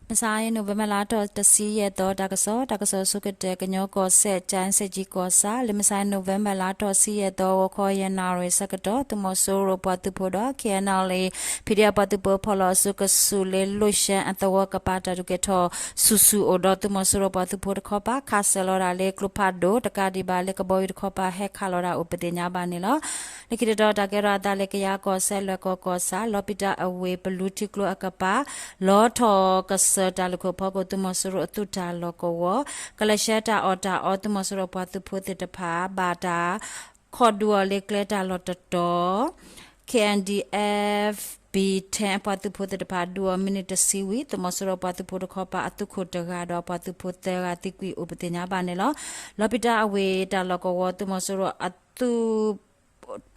မဆါအံၤ November လါထီၣ်တဆံယဲၢ်သီ တၢ်ကစီၣ်, တၢ်ကစီၣ်ဆိကတၢၢ် ကညီကီၢ်စဲၣ် ကၠဲးစ့ၣ်ကၠံကီၢ်ဆၣ်, လၢမဆါအံၤ November လါထီၣ်တဆံယဲၢ်သီ ဂီၤခီယဲၢ်နၣ်ရံၣ်ဆၢကတီၢ် သုးမီၤစိရိၤပှၤသုးဖိဒီး K N L A P D F ပှၤသုးဖိဖီၣ်လီၤအစုကဆူးလၢ လိၣ်ရှဲအသဝီကပၤ တၢ်ဒုးကဲထီၣ်ဆူၣ်ဆူၣ်အိၣ်ဒီး သုးမီၤစိရိၤပှၤသုးဖိတခီပၤ ခးစၢၤလီၤဒၣ်လၢကျိဖးဒိၣ် တကးဒံးဘၣ်လၢကဘီယူၤတခီပၤ ဟဲခးလီၤဒၣ်အိၣ်ပသ့ၣ်ညါဘၣ်န့ၣ်လီၤ. လၢခံတတီၤ တၢ်ကဲထီၣ်အသးလၢကယၤကီၢ်စဲၣ် လွဲၢ်ကီၢ်ကီၢ်ဆၣ် လီၤပံတၢ်အဝ့ၢ် ပလူထံကျိအကပၤ လီၤထီၣ်ကစၢၢ်တၢ်လုၢ်ခိၣ်ဖီခိၣ် သုးမီၤစိရိၤအသုးတၢ်လီၢ်ကဝီၤ ကလဲၤဆှၢတၢ်အီၣ်တၢ်အီ သုးမီၤစိရိၤပှၤသုးဖိသ့ၣ်တဖၣ် ဘၣ်တၢ် ခီၣ်ဒုးအီၤလၢကျဲတၢ်လီၢ်တတီၤ K N D F B ten အပှၤသုးဖိသ့ၣ်တဖၣ် ဒုးအီၤမံးနံးတဆံဝံၤ သုးမီၤစိရိၤပှၤသုးဖိတခီပၤ အသုးခိၣ်တဂၤဒီး အပှၤသုးဖိသၢဂၤသံကွံာ်အိၣ်ပသ့ၣ်ညါဘၣ်န့ၣ်လီၤ. လီၤပံတၢ်အဝ့ၢ်တၢ်လီၢ်ကဝီၤ သုးမီၤစိရိၤအသုး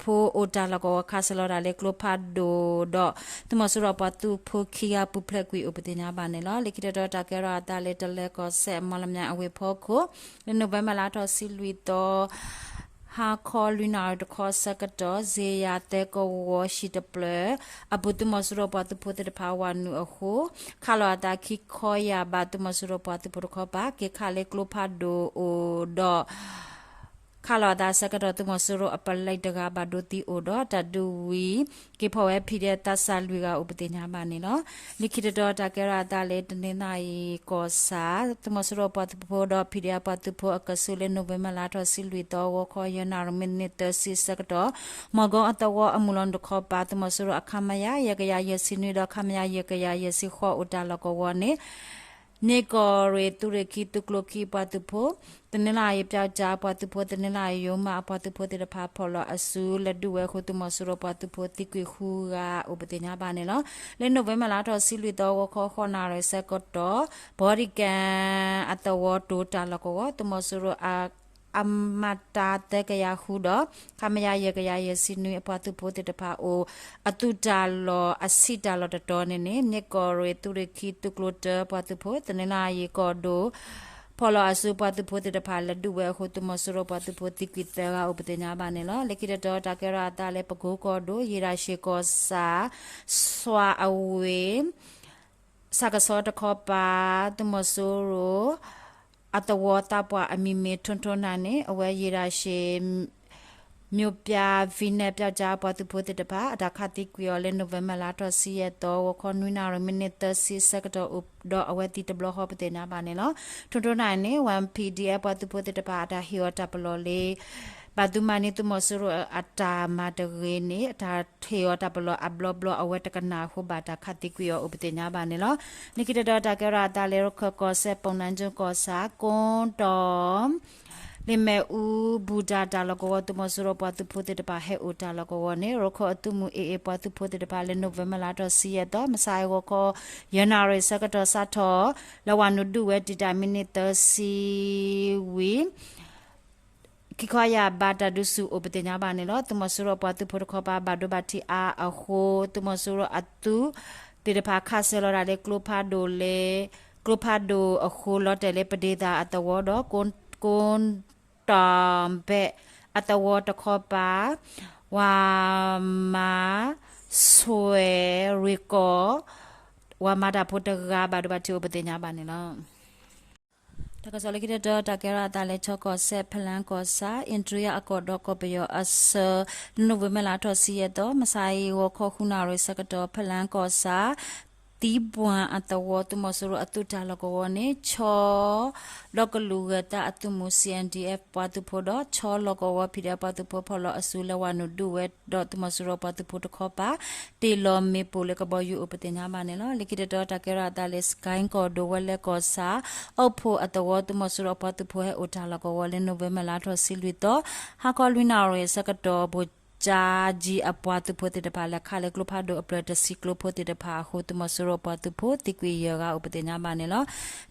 ဖိအိၣ်တၢ်လီၢ်ကဝီၤ ခးစၢၤလီၤဒၣ်လၢကျိဖးဒိၣ်ဒီး သုးမီၤစိရိၤပှၤသုးဖိခံဂၤ ပူၤဖျဲးကွံာ်အိၣ်ပသ့ၣ်ညါဘၣ်န့ၣ်လီၤ. လၢခံတတီၤ တၢ်ကဲထီၣ်အသးလၢ တလဲၤကီၢ်စဲၣ် မီၣ်လမၠဲၣ်အဝ့ၢ်ဖီခိၣ် လၢ November လါထီၣ်ဆံလွံၢ်သီ ဟါခီလွံၢ်နၣ်ရံၣ်တခီအဆၢကတီၢ် စ့ယၤသၢကဝီၤဟံၣ်တဖျၢၣ်အပူၤ သုးမီၤစိရိၤပှၤသုးဖိသ့ၣ်တဖၣ် ဝၤနုာ်အဃိ ခးလီၤအသးခံခီယၢ်ဘး သုးမီၤစိရိၤပှၤသုးဖိတခီပၤ က့ၤခးလၢကျိဖးဒိၣ်အိၣ်ဒီး ခးလီၤအသးအဆၢကတီၢ် သုးမီၤစိရိၤအပလံးတဂၤ ဘၣ်ဒိသံအိၣ်ဒီး တၢ်ဒုးဝံၤ က့ၤဖီၣ်ဝဲ P D F သးစၢ်လွံၢ်ဂၤအိၣ်ပသ့ၣ်ညါဘၣ်န့ၣ်လီၤ. လၢခံတတီၤ တၢ်ကဲထီၣ်အသးလၢ တနီသရံၣ်ကီၢ်ဆၣ် သုးမီၤစိရိၤပှၤသုးဖိဒီး P D F ပှၤသုးဖိအကဆူးလၢ November လါထီၣ်ဆံလွံၢ်သီ ဂီၤခီယဲၢ်နၣ်ရံၣ်မံးနံးသၢဆံဆၢကတီၢ် မီၢ်ကီအသဝီအမုၢ်လီၤနုာ်တခီပၤ သုးမီၤစိရိၤအ ခမရ ယဲၢ်ကယၤယဲၢ်ဆံနွံဒီး ခမရ ယဲၢ်ကယၤယဲၢ်ဆံဃိး အိၣ်တၢ်လီၢ်ကဝီၤန့ၣ် န့ၢ်ကီၢ်ရ့ၣ်သုးရ့ၣ်ခံသုးကျိခံပှၤသုးဖိ, တနီသရံၣ် ပျောက်ကျား ပှၤသုးဖိ, တနီသရံၣ် ယိၤမး အပှၤသုးဖိသ့ၣ်တဖၣ် ဖီၣ်လီၤအစု လဲၤဒုးဝဲအဃိ သုးမီၤစိရိၤပှၤသုးဖိသံကွံာ်ဃုဂၤအိၣ်ပသ့ၣ်ညါဘၣ်န့ၣ်လီၤ. လၢ November လါထီၣ်ဆံလွံၢ်သီ ဂီၤခီဃိးနၣ်ရံၣ်ဆၢကတီၢ် ဘီဒံကဲ အသဝီတိၤတၢ်လီၢ်ကဝီၤ သုးမီၤစိရိၤ အ အမတ သၢကယၤဃုဒီး ခမရ ယဲၢ်ကယၤယဲၢ်ဆံနွံ အပှၤသုးဖိသ့ၣ်တဖၣ်အိၣ် အသုးတၢ်လီၢ်အဆံးတၢ်လီၢ်တတီၤန့ၣ်န့ၣ် န့ၢ်ကီၢ်ရ့ၣ်သုးရ့ၣ်ခံသုးကျိတၢ ပှၤသုးဖိ, တနီသရံၣ်ကီၢ်ဒိၣ် ဖီၣ်လီၤအစု ပှၤသုးဖိသ့ၣ်တဖၣ် လဲၤဒုးဝဲအဃိ သုးမီၤစိရိၤပှၤသုးဖိသံကွံာ်သၢဂၤအိၣ်ပသ့ၣ်ညါဘၣ်န့ၣ်လီၤ. လၢခံတတီၤ တၢ်ကဲထီၣ်အသးလၢ ပကိကီၢ်ဒိၣ် ယ့ၣ်ရၣ်ရှ့ၣ်ကီၢ်ဆၣ် စွၣ်အဝ့ၢ် စၢ်ကဆီတခီပၤ သုးမီၤစိရိၤ အသဝီသးပှၢ်အမံၤမ့ၢ် ထိၣ်ထိၣ်နၢ်န့ၣ် အဝဲယ့ၣ်ရၣ်ရှ့ၣ် မျိုးပြား V net ပျောက်ကျား အပှၤသုးဖိသ့ၣ်တဖၣ် အတၢ်ခးသံကွံာ်အီၤလၢ November လါထီၣ်ဆံယဲၢ်သီ ဂီၤခီနွံနၣ်ရံၣ်မံးနံးသၢဆံဆၢကတီၢ်အိၣ်ဒီး အဝဲသံတဘျီဃီပသ့ၣ်ညါဘၣ်န့ၣ်လီၤ. ထိၣ်ထိၣ်နၢ်န့ၣ် ဝဲ P D F ပှၤသုးဖိသ့ၣ်တဖၣ် အတၢ်ဟ့ၣ်အီၤတၢ်ပလီၢ်လၢ ဘၣ်သုးမၤန့ၢ်သုးမီၤစိရိၤအတၢ်မၤတဂ့ၤန့ၣ် အတၢ်ဟ့ၣ်အီၤတၢ်ပလီၢ်အဘျီဘျီ အဝဲတကနၣ်အဃိ ဘၣ်တၢ်ခးသံကွံာ်အီၤအိၣ်ပသ့ၣ်ညါဘၣ်န့ၣ်လီၤ. လၢခံတတီၤ တၢ်ကဲထီၣ်အသးလၢ ရခၢၣ်ကီၢ်စဲၣ် ပုၢ်နၢ်ကၠိကီၢ်ဆၣ် ကိတီၢ် လ့ၣ်မဲၣ်အူ ဘူၣ်တၢ်တၢ်လီၢ်ကဝီၤ သုးမီၤစိရိၤပှၤသုးဖိသ့ၣ်တဖၣ် ဟဲအိၣ်တၢ်လီၢ်ကဝီၤန့ၣ် ရခၢၣ်အသုးမုၢ် A A ပှၤသုးဖိသ့ၣ်တဖၣ်လၢ November လါထီၣ်ဆံယဲၢ်သီ မဆါအံၤဂီၤခီ ယဲၢ်နၣ်ရံၣ်ဆၢကတီၢ် စးထီၣ် လဲၤဝၤနုာ်ဒုးဝဲတံာ်တာ်မံးနံးသၢဆံဝံၤ ခံခီယၢ်ဘးတၢ်ဒုးဆူၣ်အိၣ်ပသ့ၣ်ညါဘၣ်န့ၣ်လီၤ. သုးမီၤစိရိၤပှၤသုးဖိတခီပၤ ဘၣ်ဒိဘၣ်ထံးအါအဃိ သုးမီၤစိရိၤအသုးသ့ၣ်တဖၣ် ခးစၢၤလီၤဒၣ်လၢကျိဖးဒိၣ်လၢ ကျိဖးဒိၣ်အဃိ လီၤတဲာ်လၢပဒ့သၣ်အသဝီဒီး ကိတီၢ်ဘဲၣ်အသဝီတခီပၤ ဝၤမၤ ဆွဲၣ်ရ့ၣ်ကီၢ် ဝၤမၤတၢ်ဖိတဂၤ ဘၣ်ဒိဘၣ်ထံးအိၣ်ပသ့ၣ်ညါဘၣ်န့ၣ်လီၤ. တၢ်ကစီၣ်လၢခံတတီၤ တၢ်ကဲထီၣ်အသးလၢ ခၠီကီၢ်စဲၣ် ဖလါကီၢ်ဆၣ် အ့ၣ်တြံအကီၢ်ဒီးကီၢ်ပယီၤအဆၢ November လါထီၣ်ဆံယဲၢ်သီ မဆါအံၤဂီၤခီဃုနၣ်ရံၣ်ဆၢကတီၢ် ဖလါကီၢ်ဆၣ် သံပှၢ်အသဝီ သုးမီၤစိရိၤအသုးတၢ်လီၢ်ကဝီၤန့ၣ် ခၠီ ဒီကလုာ်ဂၢၤသးအသုးမုၢ် C N D F ပှၤသုးဖိဒီး ခၠီလီၢ်ကဝီၤ P D F ပှၤသုးဖိ ဖီၣ်လီၤအစု လဲၤဝၤနုာ်ဒုးဝဲဒီး သုးမီၤစိရိၤပှၤသုးဖိတခီပၤ တ့ၢ်လီၤမ့ၣ်ပိၢ်လၢကဘီယူၤအိၣ်ပသ့ၣ်ညါဘၣ်န့ၣ်လီၤ. လၢခံတတီၤ တၢ်ကဲထီၣ်အသးလၢ စကဲၣ်ကီၢ်ဒိၣ် ဝဲလဲကီၢ်ဆၣ် အိၣ်ဖှိၣ်အသဝီ သုးမီၤစိရိၤအပှၤသုးဖိဟဲအိၣ်တၢ်လီၢ်ကဝီၤလၢ November လါထီၣ်ဆံလွံၢ်သီ ဟါခီလွံၢ်နၣ်ရံၣ်ဆၢကတီၢ် ဘိၣ်ကၠါကၠံအပှၤသုးဖိသ့ၣ်တဖၣ် လဲၤခးလၢကျိဖးဒိၣ်အပျၢၤတဆံကျိဖိသ့ၣ်တဖၣ်အဃိ သုးမီၤစိရိၤပှၤသုးဖိသံကွံာ်ယဲၢ်ဂၤအိၣ်ပသ့ၣ်ညါဘၣ်န့ၣ်လီၤ.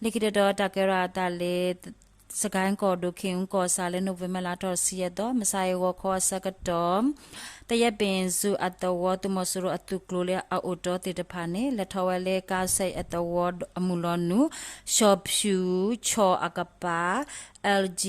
လၢခံတတီၤ တၢ်ကဲထီၣ်အသးလၢ စကဲၣ်ကီၢ်ဒိၣ် ခ့ၣ်အူကီၢ်ဆၣ်လၢ November လါထီၣ်ဆံယဲၢ်သီ မဆါအံၤဂီၤခီအဆၢကတီၢ် သယဲၣ်ပ့ၣ်စူၣ်အသဝီ သုးမီၤစိရိၤအသုးကျိၤလၢအအိၣ်တီသ့ၣ်တဖၣ်န့ၣ် လဲၤထီၣ်ဝဲလၢ ကါစဲၣ်အသဝီအမုၢ်လီၤနုာ် ရှီၣ်ဖၠူၣ်ခၠီၣ်အကပၤ L G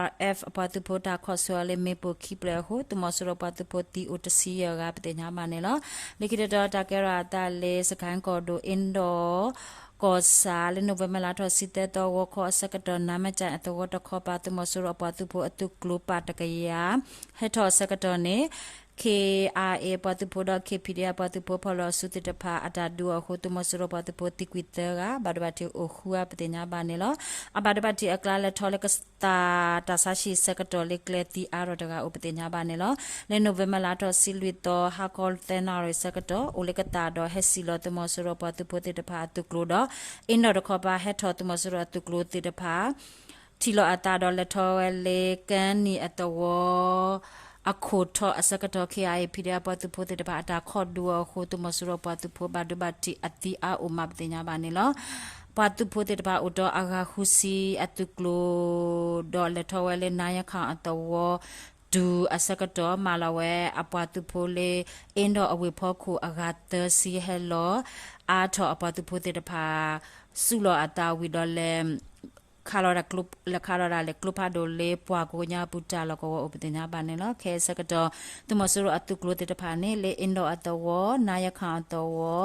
R F အပှၤသုးဖိတၢ်ခီၣ်ဆၢအီၤလၢမ့ၣ်ပိၢ်ခံဖျၢၣ်အဃိ သုးမီၤစိရိၤပှၤသုးဖိသံအိၣ်တဆံယဲၢ်ဂၤပသ့ၣ်ညါဘၣ်န့ၣ်လီၤ. လၢခံတတီၤ တၢ်ကဲထီၣ်အသးလၢ စကဲၣ်ကီၢ်ဒိၣ် အ့ၣ်ဒီး ကီၢ်ဆၣ် လၢ November လါထီၣ်ဆံသၢသီ ဂီၤခီအဆၢကတီၢ် နါမကၠဲၣ်အသဝီတခီပၤ သုးမီၤစိရိၤအပှၤသုးဖိအသုးကျိၤပာ်တကယၤ ဟဲထီၣ်အဆၢကတီၢ်န့ၣ် ခ့ၣ်အဲၣ်အဲၣ် အပှၤသုးဖိဒီး ခ့ၣ်ဖံးဒ့ အပှၤသုးဖိ ဖီၣ်လီၤအစုသ့ၣ်တဖၣ် အတၢ်ဒုးအီၤအဃိ သုးမီၤစိရိၤပှၤသုးဖိသံကွံာ်သၢဂၤ ဘၣ်ဒိဘၣ်ထံးအိၣ်ဃုဂၤ ပသ့ၣ်ညါဘၣ်န့ၣ်လီၤ. အဘၣ်ဒိဘၣ်ထံးအကျါ လဲၤထီၣ်လၢကသးတၢ်ဆါဟံၣ်အဆၢကတီၢ် လၢကျဲသံအါထီၣ်တဂၤအိၣ် ပသ့ၣ်ညါဘၣ်န့ၣ်လီၤ. လၢ November လါထီၣ်ဆံလွံၢ်သီ ဟါခီသၢနၣ်ရံၣ်အဆၢကတီၢ် အိၣ်လၢကသးဒီး ဟဲစံၣ်လီၤသုးမီၤစိရိၤပှၤသုးဖိသ့ၣ်တဖၣ်အသုးကျိၤဒီး အ့ၣ်နီၣ်တခီပၤ ဟဲထီၣ်သုးမီၤစိရိၤအသုးကျိၤသ့ၣ်တဖၣ် ထံၣ်လိာ်အသးဒီး လဲၤထီၣ်ဝဲလၢကၢနံၣ်အသဝီ အခိၣ်ထီၣ်အဆၢကတီၢ် ခ့ၣ်အဲၣ်အဲၣ် ဖံးဒ့ အပှၤသုးဖိသ့ၣ်တဖၣ် အတၢ်ခီၣ်ဒုးအီၤအဃိ သုးမီၤစိရိၤပှၤသုးဖိ ဘၣ်ဒိဘၣ်ထံးအသံအါအိၣ်မး ပသ့ၣ်ညါဘၣ်န့ၣ်လီၤ. ပှၤသုးဖိသ့ၣ်တဖၣ်အိၣ်ဒီးအဂၤဃုဆံအသုးကျိၤ ဒီးလဲၤထီၣ်ဝဲလၢ နါယခၣ်အသဝီ တုၤအဆၢကတီၢ် မၤလီၤဝဲအပှၤသုးဖိလၢ အ့ၣ်နီၣ်အဝ့ၢ်ဖီခိၣ်အဂၤသၢဆံ ဟဲလီၤအါထီၣ်အပှၤသုးဖိသ့ၣ်တဖၣ် စူးလီၤအသးဝံၤဒီးလဲၤ ခးလီၤ လဲၤခးလီၤဒၣ်လဲာ်ကျိဖးဒိၣ်လၢပှၢ်ကိးညါပူၤ တၢ်လီၢ်ကဝီၤအိၣ် ပသ့ၣ်ညါဘၣ်န့ၣ်လီၤ. ခဲအံၤအဆၢကတီၢ် သုးမီၤစိရိၤအသုးကျိၤသ့ၣ်တဖၣ်န့ၣ် လၢအ့ၣ်နီၣ်အသဝီ နါယခၣ်အသဝီ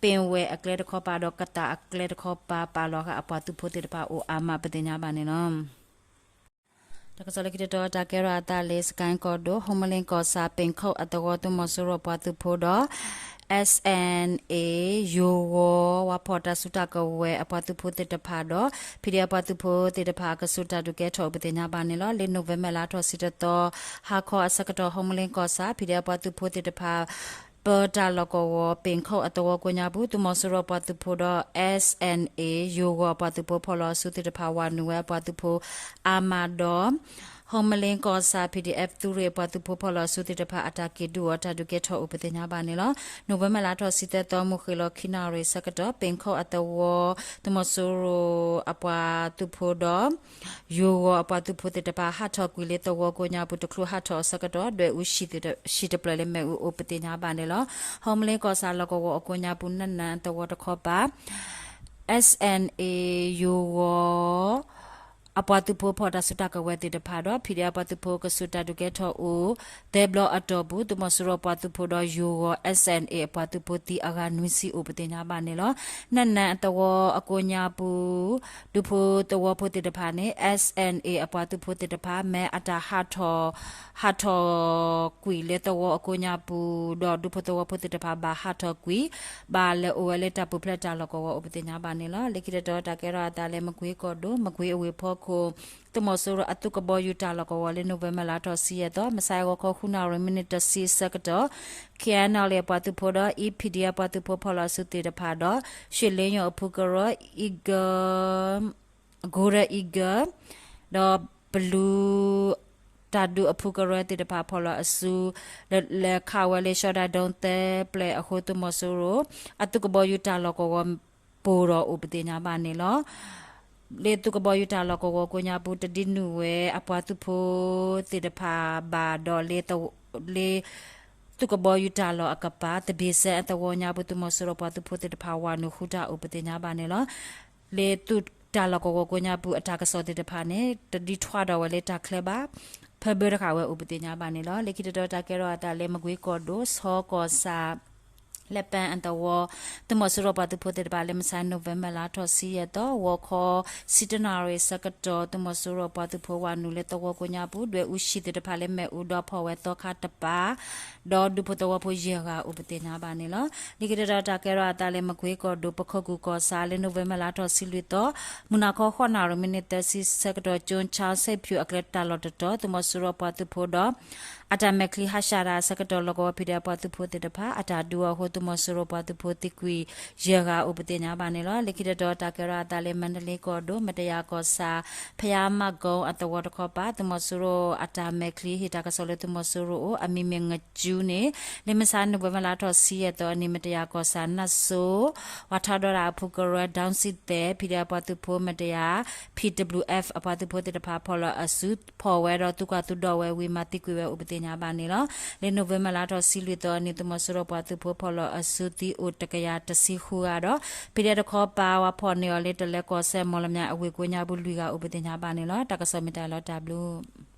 ပ့ၣ်ဝဲၢ်အကျဲတခီပၤဒီး ကသးအကျဲတခီပၤ ပာ်လီၤဃာ်အပှၤသုးဖိသ့ၣ်တဖၣ်အိၣ်အါမး ပသ့ၣ်ညါဘၣ်န့ၣ်လီၤ. တၢ်ကစီၣ်လၢခံတတီၤ တၢ်ကဲထီၣ်အသးလၢ စကဲၣ်ကီၢ်ဒိၣ် ဟုမ္မလင်းကီၢ်ဆၣ် ပ့ၣ်ခိၣ်အသဝီ သုးမီၤစိရိၤပှၤသုးဖိဒီး SNA ယိၤဂီၤ ဝါဖီၣ်တၢ်စုတၢ်ကဝဲၤအပှၤသုးဖိသ့ၣ်တဖၣ်ဒီး ဖံးဒ့ အပှၤသုးဖိသ့ၣ်တဖၣ် အကဆူးတၢ်ဒုးကဲထီၣ်အိၣ် ပသ့ၣ်ညါဘၣ်န့ၣ်လီၤ. လၢ November လါထီၣ်ဆံတသီ ဟါခီအဆၢကတီၢ် ဟုမ္မလင်းကီၢ်ဆၣ် ဖံးဒ့ အပှၤသုးဖိသ့ၣ်တဖၣ် ပၢတၢ်လီၢ်ကဝီၤ ပ့ၣ်ခိၣ်အသဝီကိးညါပူၤ သုးမီၤစိရိၤပှၤသုးဖိဒီး SNA ယိၤဂီၤအပှၤသုးဖိ ဖီၣ်လီၤအစုသ့ၣ်တဖၣ် ဝၤနုာ်ဝဲအပှၤသုးဖိ အါမးဒီး ဟုမ္မလင်းကီၢ်ဆၣ် PDF သုးရ့ၣ်အပှၤသုးဖိ ဖီၣ်လီၤအစုသ့ၣ်တဖၣ် အတၢ်က့ၤဒုးအီၤ တၢ်ဒုးကဲထီၣ်အိၣ် ပသ့ၣ်ညါဘၣ်န့ၣ်လီၤ. November လါထီၣ်ဆံသၢသီ မုၢ်ဃ့ၢ်လီၤခံနၣ်ရံၣ်အဆၢကတီၢ် ပ့ၣ်ခိၣ်အသဝီ သုးမီၤစိရိၤအပှၤသုးဖိဒီး ယိၤဂီၤအပှၤသုးဖိသ့ၣ်တဖၣ် ဟးထီၣ်ကွံာ်လၢသဝီကိးညါပူၤ တချုးဟးထီၣ်အဆၢကတီၢ် ဒွဲၣ်အူဟံၣ်တဖျၢၣ်လၢမ့ၣ်အူအိၣ် ပသ့ၣ်ညါဘၣ်န့ၣ်လီၤ. ဟုမ္မလင်းကီၢ်ဆၣ်လီၢ်ကဝီၤအကိးညါပူၤ နၢၣ်နၢၣ်အသဝီတခီပၤ SNA ယိၤဂီၤ အပှၤသုးဖိဖီၣ်တၢ်စုတၢ်ကဝဲၤသ့ၣ်တဖၣ်ဒီး ဖံးဒ့ အပှၤသုးဖိ ကဆူးတၢ်ဒုးကဲထီၣ်အိၣ် သၢဘျီအတီၢ်ပူၤ သုးမီၤစိရိၤပှၤသုးဖိဒီးယိၤဂီၤ SNA အပှၤသုးဖိသံအဂၤနွံဆံအိၣ် ပသ့ၣ်ညါဘၣ်န့ၣ်လီၤ. နၢၣ်နၢၣ်အသဝီအကိးညါပူၤ ဒူဖိသဝီဖိသ့ၣ်တဖၣ်န့ၣ် SNA အပှၤသုးဖိသ့ၣ်တဖၣ် မ့ၢ်အတၢ်ဟးထီၣ် ဟးထီၣ်ကွံာ်လၢသဝီအကိးညါပူၤဒီး ဒူဖိသဝီဖိသ့ၣ်တဖၣ် ဘၣ်ဟးထီၣ်ကွံာ် ဘၣ်လဲၤအိၣ်ဝဲလၢတၢ်ပူၤဖျဲးတၢ်လီၢ်ကဝီၤအိၣ် ပသ့ၣ်ညါဘၣ်န့ၣ်လီၤ. လၢခံတတီၤ တၢ်ကဲထီၣ်အသးလၢ မကွ့ကီၢ်ဒိၣ် မကွ့အဝ့ၢ်ဖီခိၣ် သုးမီၤစိရိၤအသုးကဘီယူၤတၢ်လီၢ်ကဝီၤလၢ November လါထီၣ်ဆံယဲၢ်သီ မုၢ်ဆါဂီၤခီ ဃုနၣ်ရံၣ် မံးနံးတဆံအဆၢကတီၢ် KNLA အပှၤသုးဖိဒီး EPD အပှၤသုးဖိ ဖီၣ်လီၤအစုသ့ၣ်တဖၣ်ဒီး ရွှေလင်းယုံအဖုကရၢ Eagle Golden Eagle ဒီးပလူ တၢ်ဒုးအဖုကရၢသ့ၣ်တဖၣ် ဖီၣ်လီၤအစု လဲၤခးဝဲလၢ ရှီဒၣ်ဒိသၢပျဲၢ်အဃိ သုးမီၤစိရိၤ အသုးကဘီယူၤတၢ်လီၢ်ကဝီၤ ပိၢ်ထီၣ်အိၣ် ပသ့ၣ်ညါဘၣ်န့ၣ်လီၤ. လၢသုးကဘီယူၤတၢ်လီၢ်ကဝီၤကိးညါပူၤ တဒုးနုာ်ဝဲအပှၤသုးဖိသ့ၣ်တဖၣ်ဘၣ်ဒီး လၢ သုးကဘီယူၤတၢ်လီၢ်အကပၤ သဘ့ၣ်စဲအသဝီညါပူၤ သုးမီၤစိရိၤပှၤသုးဖိသ့ၣ်တဖၣ် ဝၤနုာ်ဃုတၢ်အိၣ် ပသ့ၣ်ညါဘၣ်န့ၣ်လီၤ. လၢသုးတၢ်လီၢ်ကဝီၤကိးညါပူၤ အတၢ်ကစီၣ်သ့ၣ်တဖၣ်န့ၣ် တဒုးထွါထီၣ်ဝဲလၢတၢ်ချၢဘၣ် ဖၢဘၢတဃာ်ဝဲအိၣ် ပသ့ၣ်ညါဘၣ်န့ၣ်လီၤ. လၢခံတတီၤ တၢ်ကဲထီၣ်အသးလၢ မကွ့ကီၢ်ဒိၣ် ဆီကီၢ်ဆၣ် လဲၤပၣ်အသဝီ သုးမီၤစိရိၤပှၤသုးဖိသ့ၣ်တဖၣ် လၢမုၢ်ဆါ November လါထီၣ်ဆံယဲၢ်သီ ဂီၤခီ ဆံတၢနၣ်ရံၣ်အဆၢကတီၢ် သုးမီၤစိရိၤပှၤသုးဖိ ဝၤနုာ်လၢသဝီကိးညါပူၤ ဒွဲၣ်အူဟံၣ်သ့ၣ်တဖၣ်လၢမ့ၣ်အူဒီး ဖီၣ်ဝဲသီခါတပၤ ဒီးဒူဖိသဝီဖိယဲၢ်ဂၤအိၣ် ပသ့ၣ်ညါဘၣ်န့ၣ်လီၤ. လၢခံတတီၤ တၢ်ကဲထီၣ်အသးလၢ မကွ့ကီၢ်ဒိၣ် ပခိၣ်ကူၢ်ကီၢ်ဆၣ်လၢ November လါထီၣ်ဆံလွံၢ်သီ မုၢ်နၤခီ ဃိးနၣ်ရံၣ် မံးနံးသၢဆံအဆၢကတီၢ် ကၠိဆါစဲးဖၠူၣ်အကျဲတၢ်လီၢ်တတီၤ သုးမီၤစိရိၤပှၤသုးဖိဒီး အတၢ်မဲာ်ချံဟးရှၣ်တၢ်အဆၢကတီၢ် လီၢ်ကဝီၤဖံးဒ့အပှၤသုးဖိသ့ၣ်တဖၣ် အတၢ်ဒုးအီၤအဃိ သုးမီၤစိရိၤပှၤသုးဖိသံကွံာ်ယဲၢ်ဂၤအိၣ် ပသ့ၣ်ညါဘၣ်န့ၣ်လီၤ. လၢခံတတီၤ တၢ်ကဲထီၣ်အသးလၢ မါဒလ့ကီၢ်ဒိၣ် မတယၤကီၢ်ဆၣ် ဖယါမးကိအသဝီတခီပၤ သုးမီၤစိရိၤအတၢ်မဲာ်ချံဟ့ၣ်တၢ်ကစီၣ်လၢသုးမီၤစိရိၤအိၣ် အမံၤမ့ၢ်ငကၠူန့ၣ် လၢမုၢ်ဆါ November လါထီၣ်ဆံယဲၢ်သီအနံၤ မတယၤကီၢ်ဆၣ် နၢ်စိ ပှၤထီဒိးတၢ်အဖုကရၢ ဒၢစံသဲး ဖံးဒ့အပှၤသုးဖိ မတယၤ PWF အပှၤသုးဖိသ့ၣ်တဖၣ် ဖီၣ်လီၤအစု ဖီၣ်ဝဲဒီးသုးကွၢ်သုးဒီးဝဲဝံၤမၤသံကွံာ်ဝဲအိၣ် ပသ့ၣ်ညါဘၣ်န့ၣ်လီၤ. လၢ November လါထီၣ်ဆံလွံၢ်သီအနံၤ သုးမီၤစိရိၤပှၤသုးဖိ ဖီၣ်လီၤအစုသံအိၣ်တကယၤတဆံဃုဂၤဒီး ဖံးဒ့တခီပၤ ဝၤဖီၣ်န့ၢ်အီၤလၢတလၢကီၢ်စဲၣ် မီၣ်လမၠဲၣ်အဝ့ၢ်ကိးညါပူၤလွံၢ်ဂၤအိၣ် ပသ့ၣ်ညါဘၣ်န့ၣ်လီၤ. တၢ်ကစီၣ်မ့ၢ်တၢ်လီၤတၢ်ဘျုး